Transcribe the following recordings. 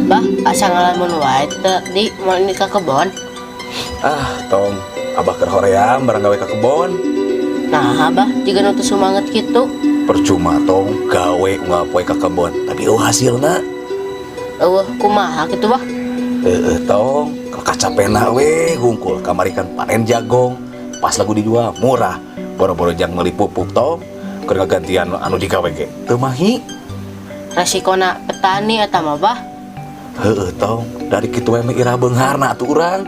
Bah, asa ngalamun wae teu di moal ini ka kebon. Ah, tong, abah keur hoream barang gawe ka kebon. Nah, abah jiga nu teu sumanget kitu. Percuma tong gawe unggal poe ka kebon, tapi eueuh hasilna. Eueuh kumaha kitu, Bah? Heeh, tong, kacapena we hungkul kamari kan panen jagong. Pas lagu dijual murah. Boro-boro jang meuli pupuk tong, keur ngagantian anu digawe ge. Teu mahi. Resikona petani eta mah, Bah. Heeh, tong, dari kitu we mah ira beungharna atuh urang.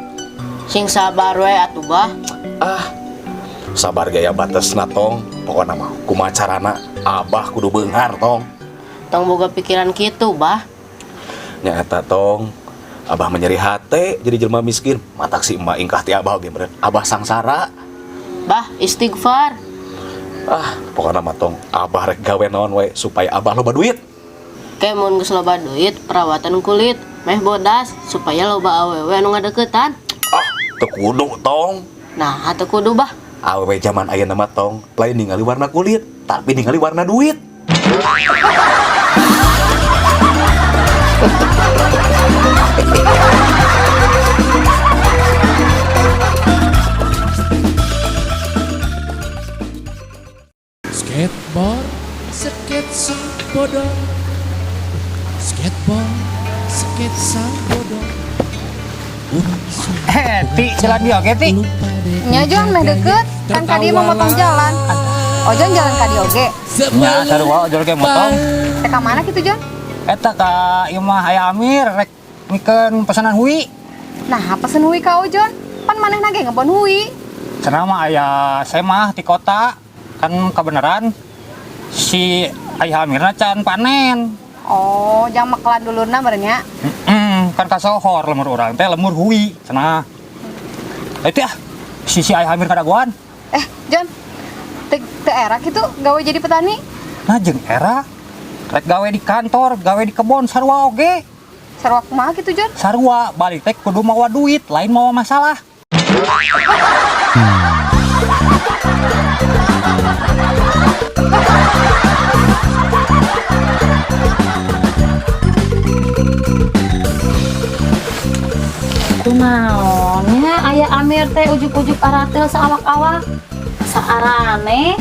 Sing sabar we atuh, Bah. Ah, sabar gaya batesna tong. Pokona mah kumaha carana abah kudu beunghar tong. Tong boga pikiran kitu, Bah. Nya eta tong, abah menyeri hate jadi jelema miskin. Matak si emak ingkah ti abah oge meureun. Abah sangsara. Bah, istighfar. Ah, pokona mah tong abah rek gawe naon we supaya abah loba duit. Ke mun geus loba duit, perawatan kulit meh bodas supaya loba awewe anu ngadeukeutan. Ah, teu kudu tong. Nah, teu kudu, Bah. Awewe zaman ayeuna mah tong lain ningali warna kulit, tapi ningali warna duit. Skateboard, sketsa bodoh. Skateboard, sketsa bodoh. Eh, Ti, jalan dia oke, Ti. Nya Jon meh deket, kan ka dieu mau motong jalan. Ojon jalan ka dieu oge. Nya, sarua ojol ge motong. Teh ka mana kitu Jon? Eta ka ieu mah aya Amir rek mikeun pesanan hui. Nah, pesen hui ka Ojon? Pan manehna ge ngebon hui. Cenah mah aya semah di kota. Kan kebenaran si ayah Amirna can panen. Oh, jangan mekelan dulurna meureun nya. Kan kasohor lemur urang teh lemur hui cenah. Itu ah si si ayah Amir kadagoan. Eh, Jon. Teu teu era kitu gawe jadi petani. Nah jeung era rek gawe di kantor, gawe di kebon sarua oge. Sarua kumaha kitu Jon? Sarua balik teh kudu mawa duit, lain mawa masalah. Kunaon nya aya Amir teh ujuk-ujuk aratel saawak-awak. Saarane.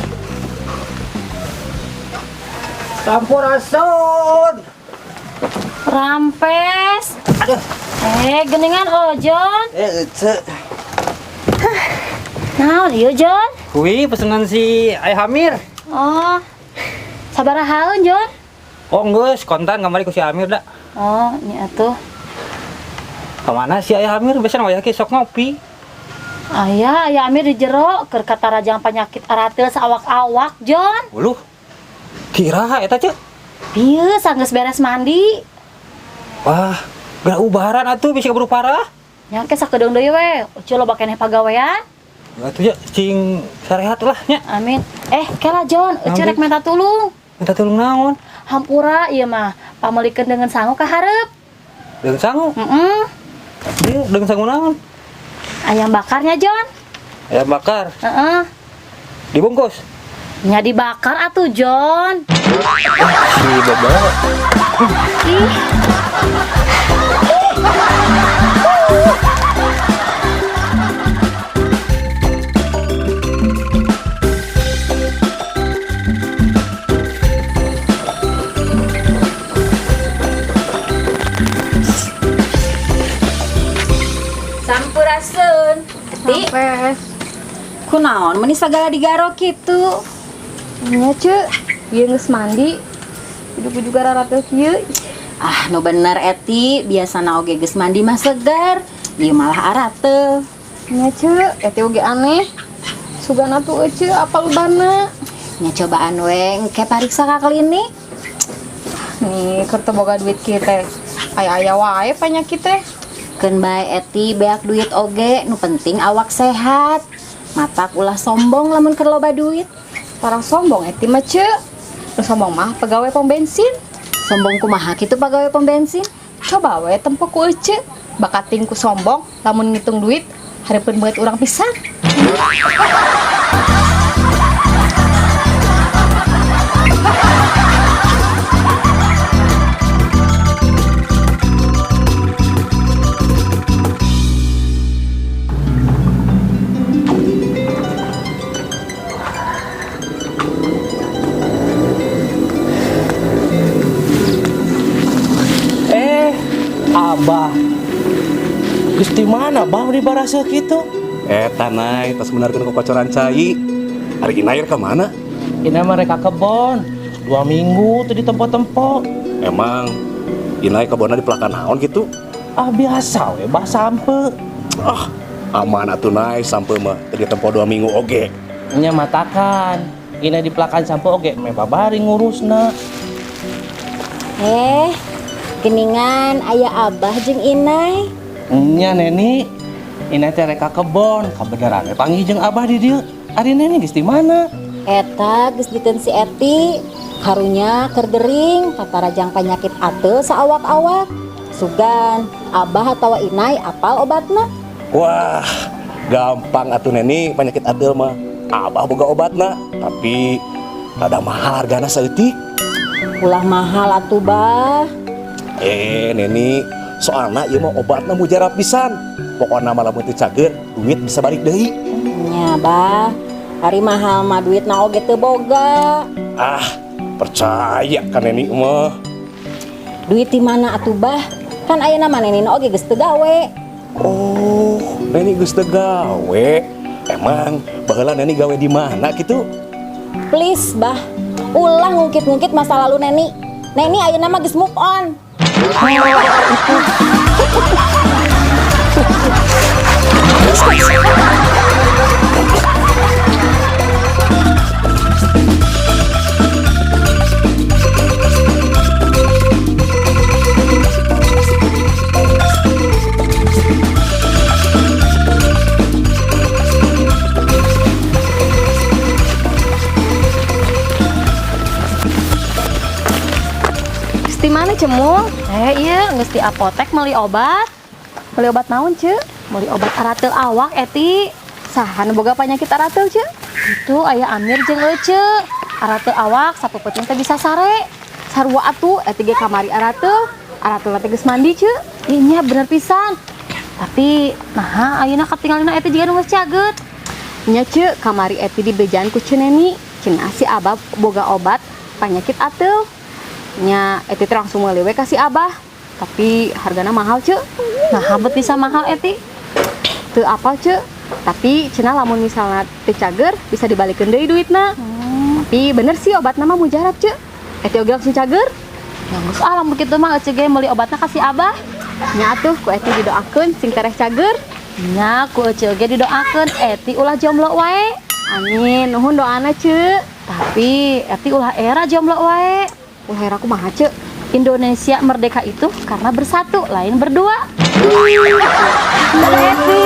Sampurasun. Rampes. Aduh. Eh, geningan Ojon. Eh, ece. Naon ieu, Jon? Hui pesenan si Ayah Amir. Oh. Sabaraha haeun, Jon? Oh, geus kontan kamari ku si Amir da. Oh, nya atuh. Kemana si Ayah Amir? Biasana wayah ge sok ngopi. Aya, aya Amir di jero keur katarajang penyakit aratil saawak-awak, Jon. Uluh. Kira eta cek. Bieu sanggeus beres mandi. Wah, geura ubaran atuh bisa keburu parah. Nya ke sakedeung deui we. Ucu loba keneh pagawean. Atuh ya cing sarehat lah nya. Amin. Eh, kela Jon, Ucu Naon, rek minta tulung. Minta tulung naon? Hampura ieu mah, pamelikeun dengan sangu ka hareup. Deung sangu. Heeh. Ieu deung sangu naon? Ayam bakarnya, Jon. Ayam bakar. Heeh. Dibungkus. Nya dibakar atuh, Jon. Si Bobo. Ih. Sampurasun. Ti, Rampes. kunaon meni sagala digaro kitu? Nya Ceu, ieu geus mandi. Ujuk-ujuk raratel kieu. Ah, nu bener Eti, biasana oge geus mandi mah segar, ieu malah aratel. Nya Ceu, eta oge aneh. Sugana tuh Ceu apa lubana? Nya cobaan we engke pariksa ka klinik. Nih, keur teu boga duit kieu teh. Aya-aya wae panyakit teh. Keun bae Eti beak duit oge, nu penting awak sehat. Matak ulah sombong lamun keur loba duit. Orang sombong Eti mah Ceu. Nu sombong mah pegawai pom bensin. Sombong kumaha kitu pegawai pom bensin? Coba we tempo ku Ece. Bakating ku sombong lamun ngitung duit hareupeun beungeut urang pisan. Abah. Geus di mana bah di barasa kitu? Eta Nay, tas benarkeun kocoran cai. Ari Inay ka mana? Ini mereka kebon. 2 minggu tuh di tempo-tempo. Emang Inay kebonna dipelakan naon gitu? Ah, biasa we bah, sampe. Ah, aman atuh Nay, sampe mah teu ditempo 2 minggu oge. Nya matakan. Ini dipelakan sampe oge meh babari ngurusna. Eh, geningan aya Abah jeung Inai. Nya Neni, ini teh rek ka kebon, kabeneran we panggih jeung Abah di dieu. Ari Neni geus di mana? Eta geus diteun si Eti, karunya keur gering katarajang penyakit ateul saawak-awak. Sugan, Abah atawa Inai apal obatna? Wah, gampang atuh Neni, penyakit ateul mah. Abah boga obatna, tapi rada mahal hargana saeutik. Ulah mahal atuh, Bah. Eh, Neni, soalna ieu mah obatna mujarab pisan. Pokokna mah lamun teu cager, duit bisa balik deui. Nya, Bah. Ari mahal mah duitna oge teu boga. Ah, percaya kan Neni mah. Duit di mana atuh, Bah? Kan ayeuna mah Neni oge geus teu gawe. Oh, Neni geus teu gawe. Emang baheula Neni gawe di mana gitu? Please, Bah. Ulah ngungkit-ngungkit masa lalu Neni. Neni ayeuna mah geus move on. Di mana, Cemul? Eh, iya, geus di apotek meuli obat. Beli obat naon, Ce? Meuli obat arateul awak, Eti. Saha nu boga penyakit arateul, Ce? Itu aya Amir jeung Ece. Arateul awak sapeupeting teh bisa sare. Sarua atuh, Eti ge kamari arateul. Arateul teh geus mandi, Ce. Iya, bener pisan. Tapi nah ayeuna katingalina Eti jiga nu geus caget. Nya, Ce, kamari Eti dibejaan ku Ceu Neni. Cenah si Abah boga obat penyakit ateul. Nya Eti teh langsung meuli we ka si Abah. Tapi hargana mahal, Ce. Nah, bet bisa mahal, Eti? Teu apal, Ce. Tapi cenah lamun misalnya teu cager bisa dibalikeun deui duitna. Tapi bener sih obatna mah mujarab, Ce. Eti oge langsung cager. Ya geus ah, lamun kitu mah Ece ge meuli obatna ka si Abah. Nya atuh ku Eti didoakeun sing tereh cager. Nya ku Ece oge didoakeun Eti ulah jomblo wae. Amin, nuhun doana, Ce. Tapi Eti ulah era jomblo wae. Ulah era kumaha, Ce? Indonesia merdeka itu karena bersatu, lain berdua. Dadah, Eti.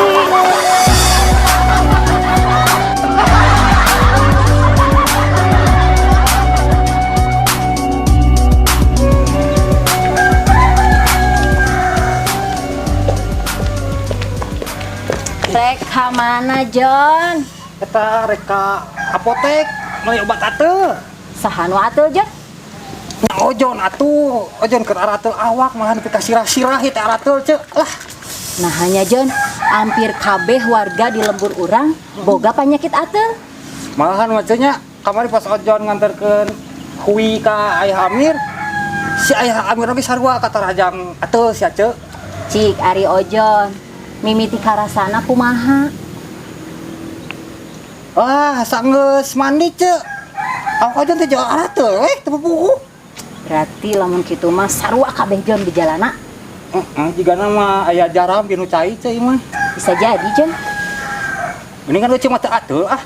Rek ka mana, John? Eta rek ka apotek meuli obat ateul. Saha nu ateul, John? Nya Ojon atuh, Ojon keur arateul awak mah nepi ka sirah-sirah teh arateul, Ce. Lah, Nah hanya John, hampir kabeh warga di lembur urang boga penyakit ateul. Malahan mah nya kamari pas Ojon nganterkeun hui ka Ayah Amir, si Ayah Amir oge sarua katarajang ateul sia, Ce. Cik ari Ojon, mimiti karasana kumaha? Wah, sanggeus mandi, Ce. Awak Ojon teh jauh arateul we, teu puguh. Berarti lamun kitu mah sarua kabeh, John, gejalana. Heeh, jigana mah aya jaram dinu cai, Ce, ieu mah. Bisa jadi, John. Mending kan Ece mah teu ateul ah.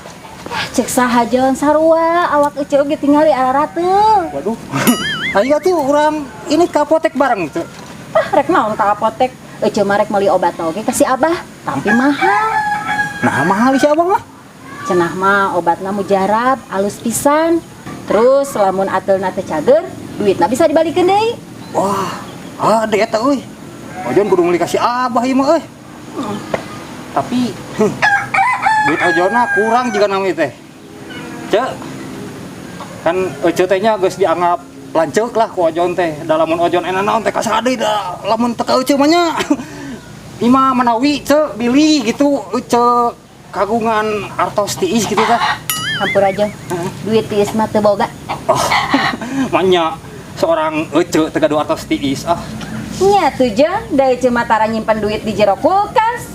Cek saha, John, sarua awak Ece oge tingali arateul. Waduh. Ayo atuh urang ini ke apotek bareng, Ce. Ah, rek naon ka apotek? Ece mah rek meuli obat oge ka si Abah, tapi mahal. Nah, mahal si Abah mah. Cenah mah obatna mujarab, alus pisan. Terus lamun ateulna teu cager, duitna bisa dibalikeun deui. Wah, ah eta euy. Ojon kudu meuli ka si Abah ieu mah euy. Tapi duit Ojona kurang juga namanya teh. Cek. Kan Ece teh nya geus dianggap lanceuk lah ku Ojon teh. Da lamun Ojon enak naon teh kasade da lamun teu ka Ece mah nya. Ima manawi, Ce, bilih gitu Ece kagungan artos tiis gitu teh. Hampura, aja. Duit tiis mah teu boga. Oh, manya seorang Ece teu gaduh artos tiis ah. Nya tuh Jon, da Ece mah tara nyimpen duit di jero kulkas.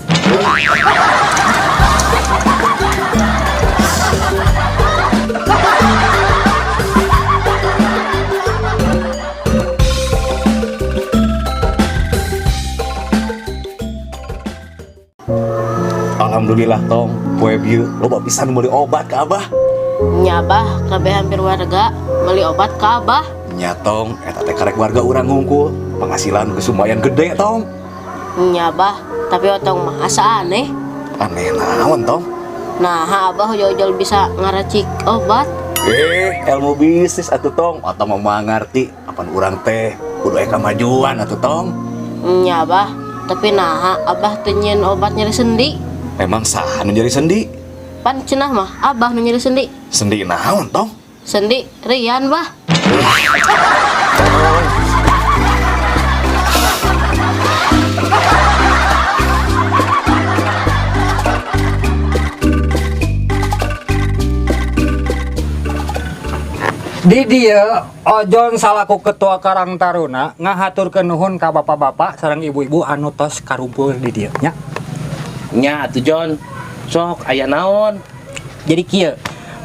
Alhamdulillah tong, poe bieu loba pisan meuli obat ka Abah. Nya Abah, kabeh hampir warga meuli obat ka Abah. Nya tong, eta teh karek warga urang hungkul, penghasilan geus lumayan gede tong. Nya Abah, tapi otong mah asa aneh. Aneh naon tong? Nah, Abah ujol-ujol bisa ngaracik obat. Ilmu bisnis atuh tong, otong mah ngarti apan urang teh kudu aya kamajuan atuh tong. Nya Abah, tapi nah Abah teu nyieun obat nyeri sendi. Emang saha nu nyeri sendi? Pan cenah mah Abah nu nyeri sendi. Sendi naon tong? Sendi rian bah. Di dieu Ojon salaku ketua Karang Taruna ngahaturkeun nuhun ka bapak-bapak sareng ibu-ibu anu tos karumpul di dieu nya. Nya atuh Jon. Sok aya naon? Jadi kieu,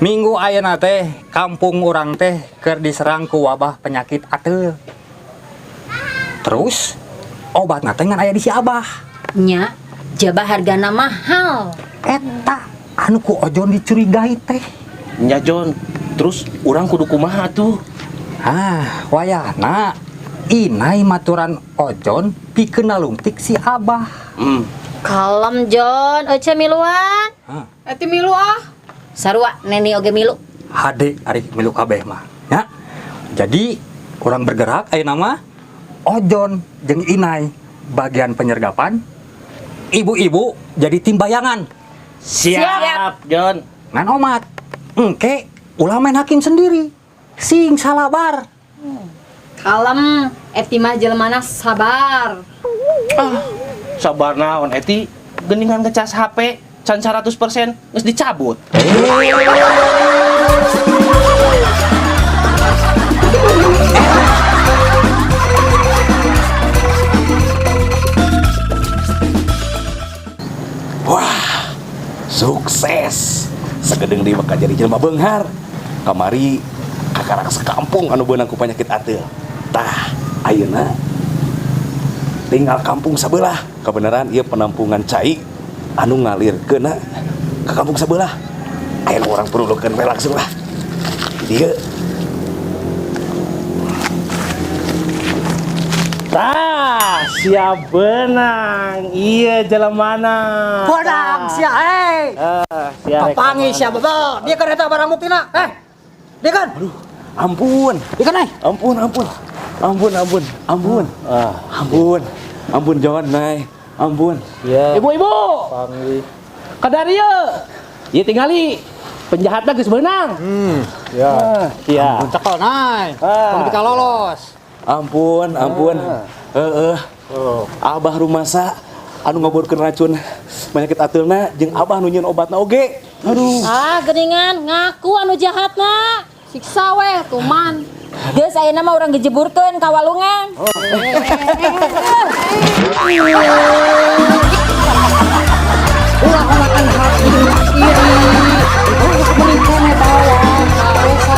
minggu ayeuna teh kampung urang teh keur diserang ku wabah penyakit ateul. Terus obatna teh ngan aya di si Abah. Nya, jaba hargana mahal. Eta anu ku Ojon dicurigai teh. Nya Jon, terus urang kudu kumaha tuh? Ah, wayahna inai maturan Ojon pikeun nalungtik si Abah. Kalem Jon, Ece miluan. Eti milu ah. Sarua Neni oge milu. Hade ari milu kabeh mah ya. Jadi kurang bergerak ayeuna mah Ojon jeung Inai bagian penyergapan, ibu-ibu jadi tim bayangan. Siap, Jon. Ngan omat engke ulah main hakim sendiri, sing salabar. Kalem, Eti mah jelemana sabar. Ah, sabar naon Eti, geningan ngecas HP can 100% geus dicabut. Wah, sukses. Sagedeng deui bakal jadi jelema beunghar. Kamari kakarak sekampung anu beunang ku penyakit ateul. Tah, ayeuna tinggal kampung sabelah. Kebenaran ieu penampungan cai anu ngalirkeunna ke kampung sabelah. Ayeuna urang perlukeun we langsung lah. Dieu. Tah, siap benang. Iya jelemana. Bodang sia eh. Ah, sia rek Papangi sia bebel. Dia kan eta barang buktina. Dia kan. Aduh, ampun. Dia kan eh. Ampun, ampun. Ampun, ampun. Ampun. Ah, Ampun. Ampun Jon, Nay. Ampun. ya. Ibu-ibu. Kadarieu. Ieu tingali penjahatna geus beunang. Ya. Ah, sia. Cekel nay. Ah. Tong lolos. Ampun, ampun. Heeh. Abah rumasa anu ngoborkeun racun penyakit ateulna jeung abah nu nyieun obatna oge. Aduh. Ah, geningan ngaku anu jahatna. Siksa weh, tuman. Geus ayeuna mah urang gejeburkeun ka walungan. Ulah makan hati iri. Berikan eta dosa.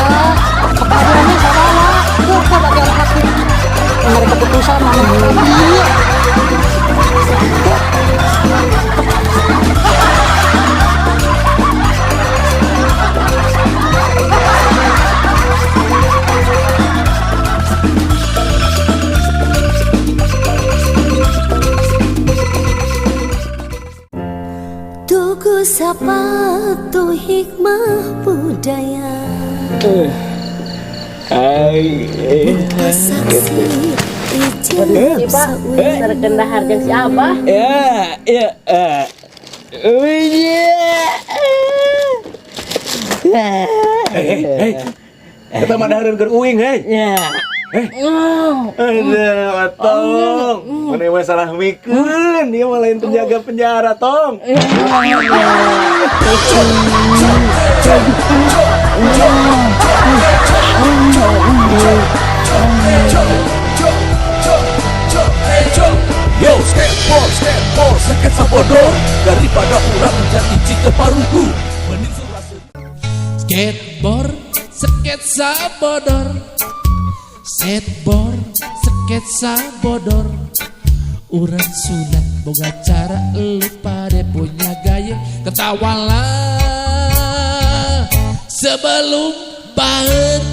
Kepadanya sabawa. Buka bagian hati. Mereka keputusan mana iya. Tugu sapatu hikmah budaya. Saksi ijab Sereukeun dahar jeung si Abah. Ya, ya. Hei, hei. Eta mah dahareun keur uing, hei. Ya. Aduh, tong. Mana mah salah mikeun, dia mah lain penjaga penjara, tong. Sketsa bodor. Daripada urang jadi cita parugu, mending skateboard, sketsa bodor. Skateboard, sketsa bodor. Urang sunat boga cara, lu pada punya gaya. Ketawalah sebelum banget.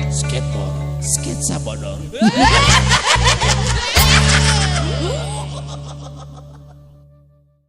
Skateboard, sketsa bodor.